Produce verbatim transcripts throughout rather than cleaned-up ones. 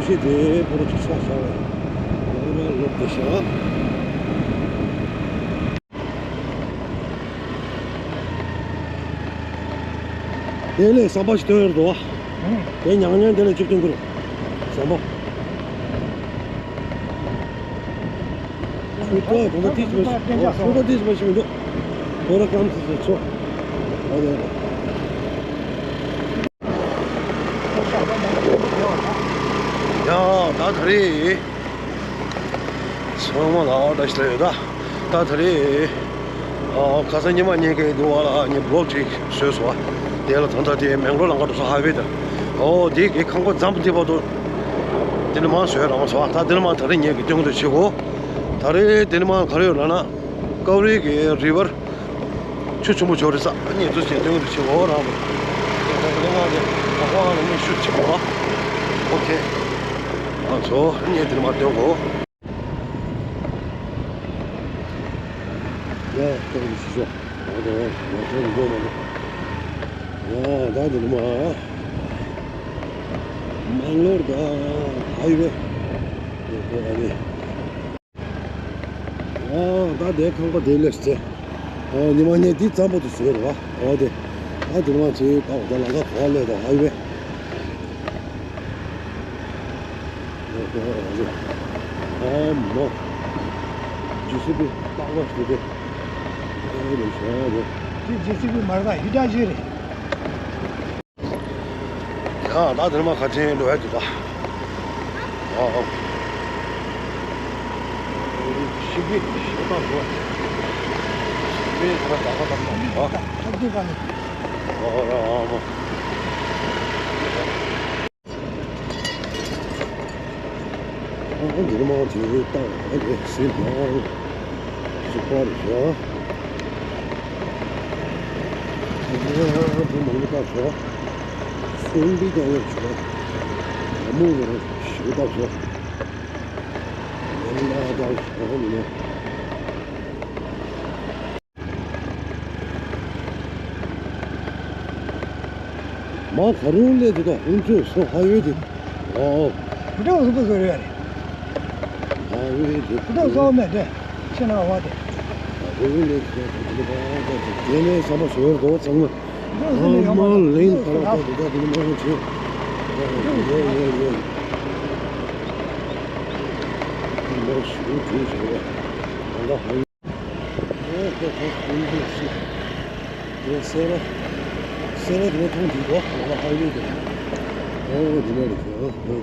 ཆེ་དེ་པོ་ར་ཆུ་ས་ས་ལ་ལོག་དེ་ཤ། དེ་ལས་ཟམ་པ་ཞིག་སྟོན་ཡོད་དོ། དེ་ཉང་ཉང་དེ་ལས་ཅིག་སྟོན་གི་རེད། ཟམ་པ། ཁུ་པ་གོང་ད་ཏིས་མ་ཤི་ཁུ་པ་ཏིས་མ་ཤི་མི་འདུག་དོ་ར་ཀམ་སི་སི་ཚོ། ཨ་ལས། ཡ་ད་ད་རེད། ཚང་མ་ལ་བཀྲ་ཤིས་བདེ་ལེགས། ད་ད་རེད། ཨ་ཁ་སང་ཉི་མ་ཉལ་གི་འདུག་བ་ལ་ངས་བི་ལོག་ཅིག་བཟོས་སོང་བ། དེ་ལ་ད་ལྟ་དེ་མེང་ལོར་ལམ་ཁ་འགྲོ་ས་ཧའི་ཝེ་དང་། ཨོ་དེ་གི་ཁང་པ་འཛམ་བུ་གླིང་བར་དུ་དེ་ནི་མ་བཟོས་རང་སོང་བ། ད་དེ་ནི་མ་ད་རེད་ངས་གི་སྟོན་གི་འདུག་བྱེད་གོ། ད་རེད་དེ་ནི་མ་ག་རེ་ཡོད་ལབ་ན། ཀའོ་རི་གི་རི་བར། ཆུ་ཆེན་པོ་ཇོ་རི་ས་གཉིས་འདུག་ཅེས་སྟོན་གྱི་འདུག་ཅེས་འོ་རང་རེད། ད་ལྟ་ང་རེད་ད་ཁོ་ང་ལ་མི་ཤུ་ཅིག་གོ། ཨོ་ཁེ། ཨ་ཚོ་གཉིས་དེ་ནི་མ་སྟོན་གོ། ཡ་སྟོན་གྱི་ཤི་ཤོག་ང་ཚོ་ང་ཚོ་འགྲོ་མ་འདུག་ཡ་ད་དེ་ནི་མ་མང་ལོར་ད་ཧའི་ཝེ་ཡོད་གོ་ཨ་ནི། ཨོ་ད་དེ་ཁང་པ་དེ་ལས་ཚེ། ཨོ་ཉི་མ་ཉལ་འདི་ཙམ་པོ་དུ་བཟོས་རེད་བ། ཨོ་དེ། ཨ་དེ་མ་ཚེ་ད་ད་ལ་ད་ག་ལས་ད་ཧའི་ཝེ། ཨོ་མོ། ཇི་སི་པི་ཏག་ཏག་ཞིག་དེ། ཨོ་དེ་ཤ་དེ། དེ་ཇི་སི་པི་མ་རེད་ད་ཧི་ཊ་ཅི་རེད། ཡང་ད་དེ་ནས་མ་ཁ་ཆེན་འགྲོ་ཡ་འདུག་ད། ཨ་ཨ། ཤི་གི་ཤི་ད་འགྲོ། ཤི་གི་ད་ད་ད་ད་ཨ། ཨ་ར་ཨ་མ། ཨ་འདི་ནས་མ་ཁ་ཆེན་ད་ཨ་འདི་སི་ལ། སུ་པར་ཡ། ཨ་འདི་མང་པོ་ད་ཤོག་སུང་པི་ཀ་ཡོད་ཤོག་མ་མོ་ཡོད་ཤོག་ད་ཤོག་ཡང་ན་ད་ཤོག་མི་ནས། མ་ཁ་རུང་ལས་དེ་དག་ཧུན་ཚོད་སོ་ཧ་ཡོད་དེ། ཨོ། ཁུ་ཏོག་གཟུགས་པོ་བཟོ་རེད། ཧ་ཡོད་དེ། ཁུ་ཏོག་གཟུགས་མེད་དེ། ཕྱི་ནང་བ་དེ། ཧུན་ལས་དེ་དག་དེ་ལས་ཀ་དེ་ནས་བསམ་པ་བཟོ་རེད་དོ་ཚང་མ། ཨ་མ་ལེན་ཁ་ར་ཏོག་དེ་དག་དེ་ནས་མ་ཡོང་ཆེ། ཡོད་ཡོད་ཡོད། མ་ཞུ་དུས་བཟོ་རེད། ད་ལྟ་ཧ་ཡོད། ཨོ་ཧོ་ཧོ། ཀུན་ཏུ་སི། དེ་སེ་ར། སེ་ར་དེ་ཐོང་དེ་གོ་ང་ལ་ཧ་ཡོད་དེ། ཨོ་དེ་ནས་རེད་ཨོ་ཧོ་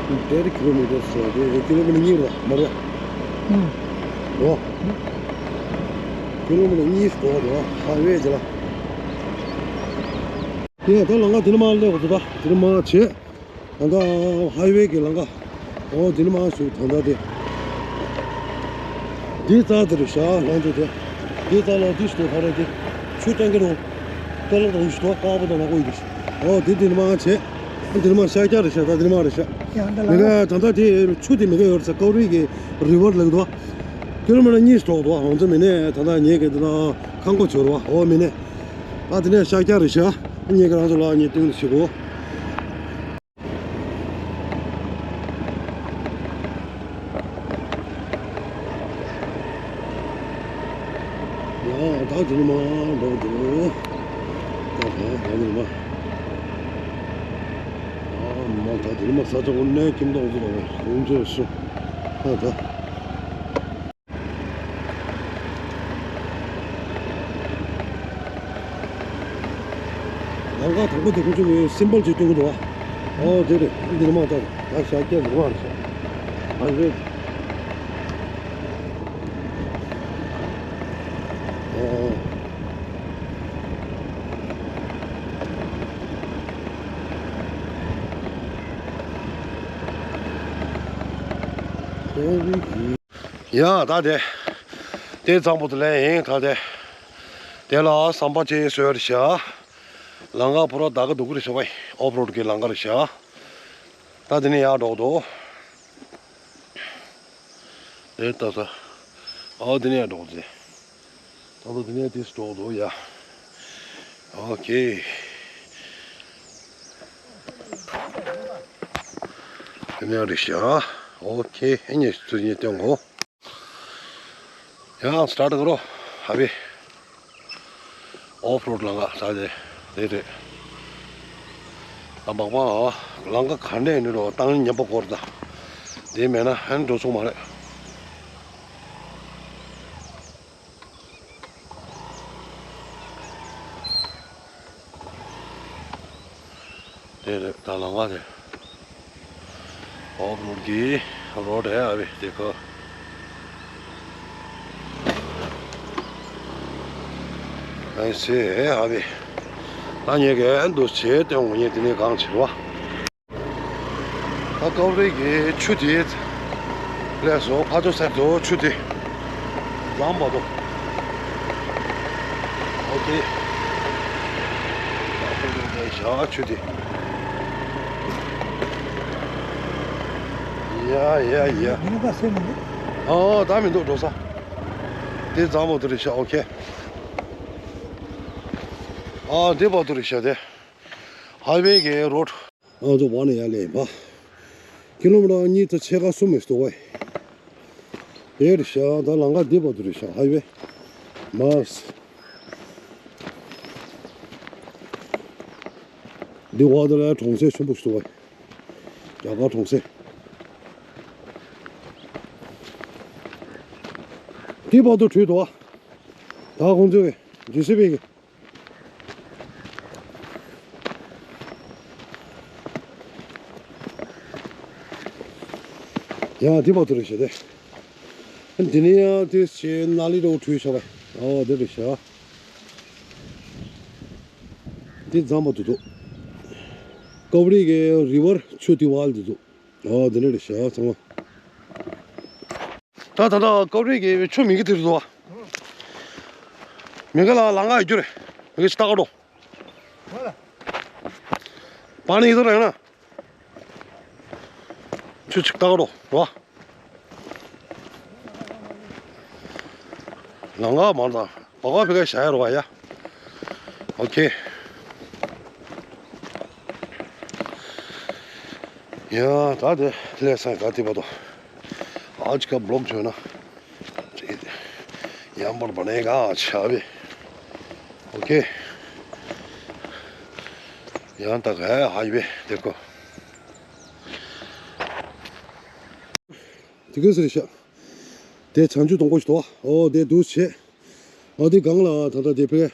ཧོ། དེར་ཀི་ལོ་མི་ཊར་སོ་དེ་ཀི་ལོ་མི་ཊར་གཉིས་རེད་མ་རེད། ཨོ། ཀི་ལོ་མི་ཊར་གཉིས་སོ་དེ་ཧ་ཝེ་དེ་ལ། དེ་ད་ལམ་ཁ་དེ་ནས་མར་སླེབས་དགོས་འདུག་ད་དེ་ནས་མར་བྱེད། ད་ལྟ་ཧའི་ཝེ་གི་ལམ་ཁ། ཨོ་དེ་ནས་མར་ཞུགས་ད་ལྟ་དེ། དེ་རྩ་དེ་རེད་ཤག་ལམ་དེ་དེ། དེ་རྩ་ལ་དེ་ཞུགས་ཕ་ར་དེ། ཆུ་ཏན་གི་རོ། ཏེ་ལོ་དང་ཞུགས་དཀར་པོ་དང་ནག་པོ་ཡོད་དེ། ཨོ་དེ་དེ་ནས་མར་བྱེད། དེ་ནས་མར་ཤར་རྒྱག་རེད་ཤག་ད་དེ་ནས་མར་རེད་ཤག་ཡང་ད་ལམ་མི་ཁ་ད་ལྟ་དེ་ཆུ་དེ་མི་ཁ་ཡོད་རེད་ས་ཀའོ་རི་གི་རི་བར་ལ་འདུག་ཀི་ལོ་མི་ཊར་གཉིས་ཐོག་འདུག་ཧོང་ཙེ་མི་ནས་ད་ལྟ་ངས་གི་ད་ལྟ་ཁང་པ་བྱོར་བ་ཨོ་མི་ནས། ད་དེ་ནས་ཤར་རྒྱག་རེད་ཤག་ངས་གི་རང་ཚོ་ལ་ངས་སྟོན་ཞུ་གོ། ཡ་ད་དེ་ནས་མར་འགྲོ་འདུག་ད་ད་ད་དེ་ནས་མར། ཨ་མ་ད་དེ་ནས་མར་ས་ཆ་འོ་ནས་ཁྱིམ་ཐོག་ཚོ་ལ་ཧོང་ཙེ་སོ། ད་ད། ལམ་ཁ་དང་པོ་དེ་ཁོ་ཚོ་གི་སིམ་བལ་ཅིག་སྟོན་གི་འདུག་བ། ཨོ་དེ་རེད། འདི་ནས་མར་ལྟ་ད་ཤར་རྒྱག་འདི་མར་རེད་ཤག་ཨ་རེད། ཨོ། ཁོ་བོའི་གི་ཡ་ད་དེ། དེ་གཙང་པོ་དེ་ལས་ཡིན་ད་དེ། དེ་ལ་ཟམ་པ་ཅིག་བཟོས་རེད་ཤག་ལམ་ཁ་ཕོ་ར་ད་ག་འདུག་གི་རེད་ཤག་བའི་ཨོཕ་རོཌ་གི་ལམ་ཁ་རེད་ཤག་ད་དེ་ནས་ཡར་འགྲོ་གི་འདུག་དེ་ལྟ་ས། ཨོ་དེ་ནས་འགྲོ་ཟེར། ད་ལྟ་དེ་ནས་དེ་འགྲོ་འདུག་ཡ། ཨོ་ཁེ། དེ་ནས་རེད་ཤག་ཨོ་ཁེ། ཨེ་ཉེ་ཚུར་ཉེ་སྟོན་གོ། ཡང་སི་ཊར་ཊི་ཀ་རོ། ཧ་བི། ཨོཕ་རོཌ་ལམ་ཁ་ད་དེ་དེ་རེད། ད་མག་པ་ལམ་ཁ་ག་འདྲས་ཡིན་འགྲོ་བཏང་ཉམས་པོ་སྐོར་ད། དེ་མེད་ན་ཧན་འགྲོ་ཚུགས་མ་རེད། དེ་རེད་ད་ལམ་ཁ་དེ། ཨོཕ་རོཌ་ཀྱི་རོཌ་ཨེ་ཨ་བི་དེ་ཁོ། ཨེ་སེ་ཨེ་ཨ་བི། ད་ངས་ག་འདུག་བྱས་སྟོན་དགོས་ངས་དེ་ནས་གང་བྱེད་བ། ད་ཀའོ་རི་གི་ཆུ་དེ་ལས་སོ་ཕ་ཚོ་སར་དུ་ཆུ་དེ་ལམ་བར་དུ། ཨོ་ཁེ། ད་ཀའོ་རི་གི་ཞག་ཆུ་དེ། ཡ་ཡ་ཡ། མི་ནི་བ་སེ་མི་འདུག་ཨ་ད་མི་འདུག་འགྲོ་ས། དེ་ཛམ་བོ་དུ་རེད་ཤག་ཨོ་ཁེ། ཨ་འདི་བར་དུ་རེད་ཤག་དེ། ཧའི་ཝེ་གི་རོཌ། ཨ་ཚོ་བ་ནས་ཡར་སླེབས་པ། ཀི་ལོ་མི་ཊར་གཉིས་དང་ཕྱེད་ཀ་གསུམ་མི་འདུག་བས། དེ་རེད་ཤག་ད་ལམ་ཁ་འདི་བར་དུ་རེད་ཤག་ཧའི་ཝེ། མ་སི། འདི་བར་དུ་ལ་གྲོང་གསེབ་ཆེན་པོ་ཞིག་འདུག་བས། རྒྱ་གར་གྲོང་གསེབ། འདི་བར་དུ་བྲོས་འདུག་བ། ད་ཁོང་ཚོས་ཇེ་སི་བི་གི། ཡང་འདི་བར་དུ་རེད་ཤག་དེ། འདི་ནས་ཡང་དེ་བྱས་ན་ལི་རོ་བྲོས་ཤག་བས། ཨོ་འདི་རེད་ཤག་འདི་ཛམ་བོ་དུ་འདུག་ཀའོ་རི་གི་རི་བར་ཆུ་དེ་བར་དུ་འདུག་ཨོ་འདི་འདྲ་རེད་ཤག་ཚང་མ། ད་ད་ད་ཀའོ་རི་གི་ཆུ་མི་གི་དེ་རུ་འདུག་མི་གི་ལ་ལམ་ཁ་ཡོད་རྒྱུ་རེད། མི་གི་ཅི་ལྟ་ག་འགྲོ། པ་ནི་ཡི་དོ་རེད་ན། ཆུ་ཅིག་ལྟ་ག་འགྲོ་བ། ལམ་ཁ་མར་དང་། བ་ག་ཕི་ག་བྱ་ཡ་རོ་བ་ཡ། ཨོ་ཁེ། ཡ་ད་དེ་ལས་སང་ད་དེ་བ་དོ། ཨ་ཅི་ཀ་བློག་བྱོས་ན། ཡང་པར་བ་ནས་ག་ཆ་བེ། ཨོ་ཁེ། ཡང་ད་ག་ཧའི་ཝེ་དེ་ཀོ། དེ་ག་ཟེར་ཤག་དེ་བྱང་ཆུབ་སྡོང་པོ་ཞིག་འདུག་ཨོ་དེ་འདུག་བྱས། ཨོ་དེ་སྒང་ལ་ད་ལྟ་དེ་ཕེ།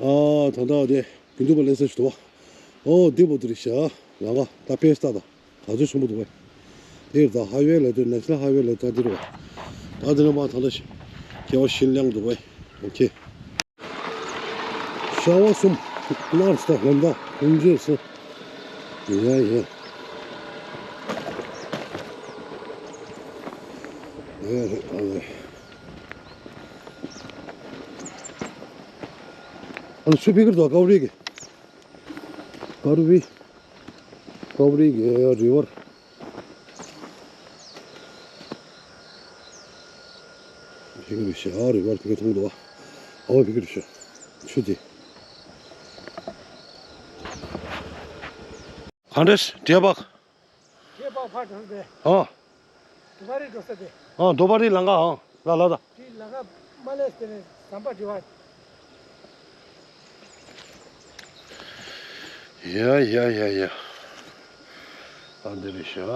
ཨ་ད་ལྟ་དེ་དགེ་འདུན་པ་ལེན་ས་ཞིག་འདུག་ཨོ་དེ་བར་དུ་རེད་ཤག་ལམ་ཁ་ད་དཔེ་ལྟ་ད་ག་ཚོད་ཆེན་པོ་འདུག་བས། དེ་ད་ཧའི་ཝེ་ལ་དེ་ནེ་ཤ་ནལ་ཧའི་ཝེ་ལ་ད་དེ་རེད་བ། ད་དེ་ནས་མར་ད་ལྟ་ཞིག་སྐྱེ་བ་ཤིན་ལེང་འདུག་བས། ཨོ་ཁེ། ཤ་བ་གསུམ། ནར་སི་དང་ཧོན་ད་ཧུན་ཇེ་སི། ཡ་ཡ། ཡ་རེད་ཨ་རེད། ཨ་ནི་ཆུ་ཕི་ཀིར་དང་ཀའོ་རི་གི། ཀའོ་རི། ཀའོ་རི་གི་རི་བར། ཕི་ཀིར་ཤ་རི་བར་ཕི་ཀིར་མཐོང་འདུག་བ། ཨོ་ཕི་ཀིར་ཤ། ཆུ་དེ། ག་འདྲས་འདྲེས་པ། འདྲེས་པ་ཕར་དྲངས་ཏེ། ཨ། དུ་བ་རི་འགྲོ་ས་དེ། ཨ་དུ་བ་རི་ལམ་ཁ་ཨ་ལ་ལ་ད། དེ་ལམ་ཁ་མ་ལས་དེ་ནས་ཟམ་པ་འདྲེས་པ། ཡ་ཡ་ཡ་ཡ། ཨ་འདི་རེད་ཤག་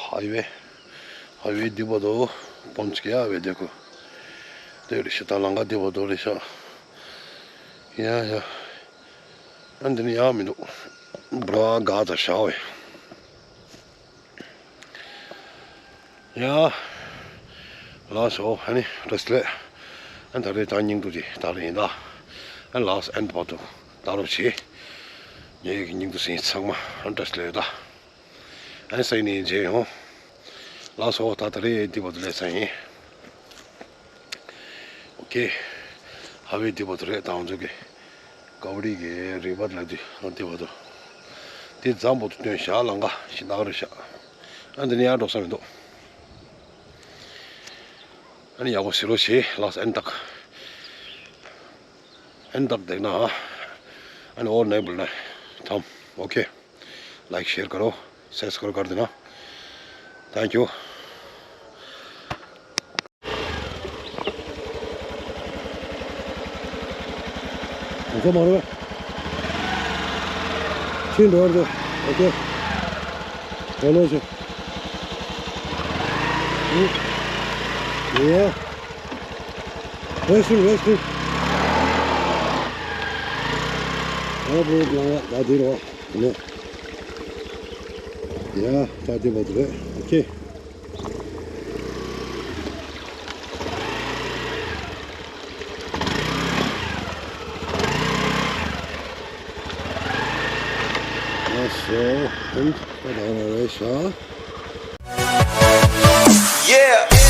ཧའི་ཝེ། ཧའི་ཝེ་འདི་བར་དུ་སྤོན་ཅིག་ཡ་བེ་དེ་ཁོ། དེ་རེད་ཤག་ད་ལམ་ཁ་འདི་བར་དུ་རེད་ཤག་ཡ་ཡ། ཨ་འདི་ནི་ཡ་མི་འདུག་བུ་ར་ག་ད་ཤག་བེ། ཡ། ལགས་སོ་ཨ་ནི་བཀྲ་ཤིས་བདེ་ལེགས། ཨ་ད་རེས་ད་སྙིང་སྡུག་ཅིག་ད་རེས་ཡིན་ད། ཨ་ལགས་ཨན་བར་དུ་ད་རོགས་བྱེད། ངའི་སྙིང་སྡུག་ཟིན་ཚང་མ་ཨ་བཀྲ་ཤིས་བདེ་ལེགས་ད། ཨ་ནི་སང་ཉིན་མཇལ་ཡོང་། ལགས་སོ་ད་ད་རེས་འདི་བར་དུ་ལས་ཚང་ཡིན། ཨོ་ཁེ། ཧ་བེ་འདི་བར་དུ་རེད་ད་ང་ཚོ་གི། ཀའོ་རི་གི་རི་བར་ལ་དུས་ཨ་འདི་བར་དུ། དེ་ཛམ་བོ་དུ་སྟོན་ཤག་ལམ་ཁ་ཞིག་ནག་རེད་ཤག་ཨ་འདི་ནས་ཡར་འགྲོ་ས་མི་འདུག་ཨ་ནི་ཡག་པོ་ཞིག་རོགས་བྱེད་ལགས། ཨན་ཏག་ཨན་ཏག་འདེགས་ན་ཨ་ནི་ཨོ་ནེ་བུལ་ན་ཐམ། ཨོ་ཁེ། ལའིག་ཤེར་ཀ་རོ། སབ་སི་ཀ་རའིབ་ཀ་ར་དེ་ན། Thank you. ཁོང་ཚོ་མ་རེད། ཕྱིན་འགྲོ་རེད། ཨོ་ཁེ། ཧེ་ལོ་ཆེ། ཡེ། Resting, resting. ཨ་བུ་ལ་ད་དེ་རོ། ནོ། ཡ། ད་དེ་བ་དེ་རེད། ཨོ་ཁེ། ཨ་སོ། ཧུམ། ད་ད་ར་རེད་ཤག Yeah.